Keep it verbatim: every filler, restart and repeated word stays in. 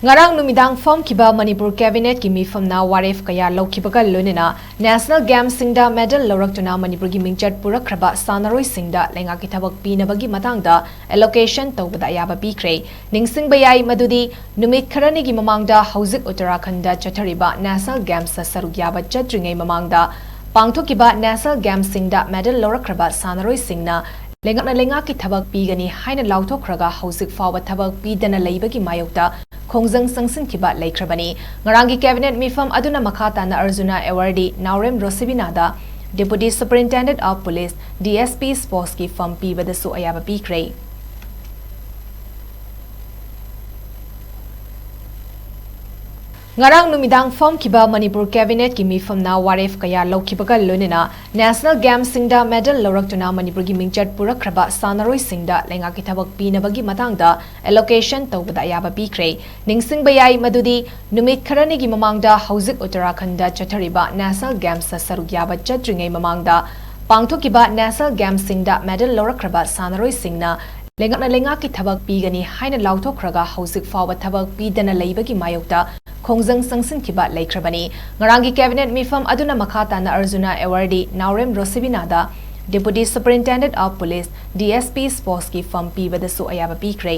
ꯉꯔꯥꯡ ꯅꯨꯃꯤꯗꯥꯡ ꯐꯝꯈꯤꯕ ꯃꯅꯤꯄꯨꯔ ꯀꯦꯕꯤꯅꯦꯠꯀꯤ ꯃꯤꯐꯝꯅ ꯋꯥꯔꯦꯞ ꯀꯌꯥ ꯂꯧꯈꯤꯕꯒ ꯂꯣꯏꯅꯅ ꯅꯦꯁꯅꯦꯜ ꯒꯦꯝꯁꯁꯤꯡꯗ ꯃꯦꯗꯜ ꯂꯧꯔꯛꯇꯨꯅ ꯃꯅꯤꯄꯨꯔꯒꯤ ꯃꯤꯡꯆꯠ ꯄꯨꯔꯛꯈ꯭ꯔꯕ ꯁꯥꯟꯅꯔꯣꯏꯁꯤꯡꯗ ꯂꯩꯉꯥꯛꯀꯤ ꯊꯕꯛ ꯄꯤꯅꯕꯒꯤ ꯃꯇꯥꯡꯗ ꯑꯦꯂꯣꯀꯦꯁꯟ ꯇꯧꯕꯗ ꯑꯌꯥꯕ ꯄꯤꯈ꯭ꯔꯦ꯫ ꯅꯤꯡꯁꯤꯡꯕ ꯌꯥꯏ ꯃꯗꯨꯗꯤ ꯅꯨꯃꯤꯠ ꯈꯔꯅꯤꯒꯤ ꯃꯃꯥꯡꯗ ꯍꯧꯖꯤꯛ ꯎꯠꯇꯔꯥꯈꯟꯗ ꯆꯠꯊꯔꯤꯕ ꯅꯦꯁꯅꯦꯜ ꯒꯦꯝꯁꯇ ꯁꯔꯨꯛ ꯌꯥꯕ ꯆꯠꯇ꯭ꯔꯤꯉꯩ ꯃꯃꯥꯡꯗ ꯄꯥꯡꯊꯣꯛꯈꯤꯕ ꯅꯦꯁꯅꯦꯜ ꯒꯦꯝꯁꯁꯤꯡꯗ ꯃꯦꯗꯜ ꯂꯧꯔꯛꯈ꯭ꯔꯕ ꯁꯥꯟꯅꯔꯣꯏꯁꯤꯡꯅ ꯂꯩꯉꯥꯛꯅ ꯂꯩꯉꯥꯛꯀꯤ ꯊꯕꯛ ꯄꯤꯒꯅꯤ ꯍꯥꯏꯅ ꯂꯥꯎꯊꯣꯛꯈ꯭ꯔꯒ ꯍꯧꯖꯤꯛ ꯐꯥꯎꯕ ꯊꯕꯛ ꯄꯤꯗꯅ ꯂꯩꯕꯒꯤ ꯃꯥꯌꯣꯛꯇ ꯈꯣꯡꯖꯪ ꯆꯪꯁꯤꯟꯈꯤꯕ ꯂꯩꯈ꯭ꯔꯕꯅꯤ꯫ ꯉꯔꯥꯡꯒꯤ ꯀꯦꯕꯤꯅꯦꯠ ꯃꯤꯐꯝ ꯑꯗꯨꯅ ꯃꯈꯥ ꯇꯥꯅ ꯑꯔꯖꯨꯅꯥ ꯑꯦꯋꯥꯔꯗꯤ ꯅꯥꯎꯔꯦꯝ ꯔꯣꯁꯤꯕꯤꯅꯥꯗ Deputy Superintendent of Police, D S P Sportsꯀꯤ ꯐꯝ ꯄꯤꯕꯗꯁꯨ ꯑꯌꯥꯕ ꯄꯤꯈ꯭ꯔꯦ꯫ ꯉꯔꯥꯡ ꯅꯨꯃꯤꯗꯥꯡ ꯐꯝꯈꯤꯕ ꯃꯅꯤꯄꯨꯔ ꯀꯦꯕꯤꯅꯦꯠꯀꯤ ꯃꯤꯐꯝꯅ ꯋꯥꯔꯦꯞ ꯀꯌꯥ ꯂꯧꯈꯤꯕꯒ ꯂꯣꯏꯅꯅ ꯅꯦꯁꯅꯦꯜ ꯒꯦꯝꯁꯁꯤꯡꯗ ꯃꯦꯗꯜ ꯂꯧꯔꯛꯇꯨꯅ ꯃꯅꯤꯄꯨꯔꯒꯤ ꯃꯤꯡꯆꯠ ꯄꯨꯔꯛꯈ꯭ꯔꯕ ꯁꯥꯟꯅꯔꯣꯏꯁꯤꯡꯗ ꯂꯩꯉꯥꯛꯀꯤ ꯊꯕꯛ ꯄꯤꯅꯕꯒꯤ ꯃꯇꯥꯡꯗ ꯑꯦꯂꯣꯀꯦꯁꯟ ꯇꯧꯕꯗ ꯑꯌꯥꯕ ꯄꯤꯈ꯭ꯔꯦ꯫ ꯅꯤꯡꯁꯤꯡꯕ ꯌꯥꯏ ꯃꯗꯨꯗꯤ ꯅꯨꯃꯤꯠ ꯈꯔꯅꯤꯒꯤ ꯃꯃꯥꯡꯗ ꯍꯧꯖꯤꯛ ꯎꯠꯇꯔꯥꯈꯟꯗ ꯆꯠꯊꯔꯤꯕ ꯅꯦꯁꯅꯦꯜ ꯒꯦꯝꯁꯇ ꯁꯔꯨꯛ ꯌꯥꯕ ꯆꯠꯇ꯭ꯔꯤꯉꯩ ꯃꯃꯥꯡꯗ ꯄꯥꯡꯊꯣꯛꯈꯤꯕ ꯅꯦꯁꯅꯦꯜ ꯒꯦꯝꯁꯁꯤꯡꯗ ꯃꯦꯗꯜ ꯂꯧꯔꯛꯈ꯭ꯔꯕ ꯁꯥꯟꯅꯔꯣꯏꯁꯤꯡꯅ ꯂꯩꯉꯥꯛꯅ ꯂꯩꯉꯥꯛꯀꯤ ꯊꯕꯛ ꯄꯤꯒꯅꯤ ꯍꯥꯏꯅ ꯂꯥꯎꯊꯣꯛꯈ꯭ꯔꯒ ꯍꯧꯖꯤꯛ ꯐꯥꯎꯕ ꯊꯕꯛ ꯄꯤꯗꯅ ꯂꯩꯕꯒꯤ ꯃꯥꯌꯣꯛꯇ ꯈꯣꯡꯖꯪ ꯆꯪꯁꯤꯟꯈꯤꯕ ꯂꯩꯈ꯭ꯔꯕꯅꯤ꯫ ꯉꯔꯥꯡꯒꯤ ꯀꯦꯕꯤꯅꯦꯠ ꯃꯤꯐꯝ ꯑꯗꯨꯅ ꯃꯈꯥ ꯇꯥꯅ ꯑꯔꯖꯨꯅꯥ ꯑꯦꯋꯥꯔꯗꯤ ꯅꯥꯎꯔꯦꯝ ꯔꯣꯁꯤꯕꯤꯅꯥꯗ Deputy Superintendent of Police, D S P Sportsꯀꯤ ꯐꯝ ꯄꯤꯕꯗꯁꯨ ꯑꯌꯥꯕ ꯄꯤꯈ꯭ꯔꯦ꯫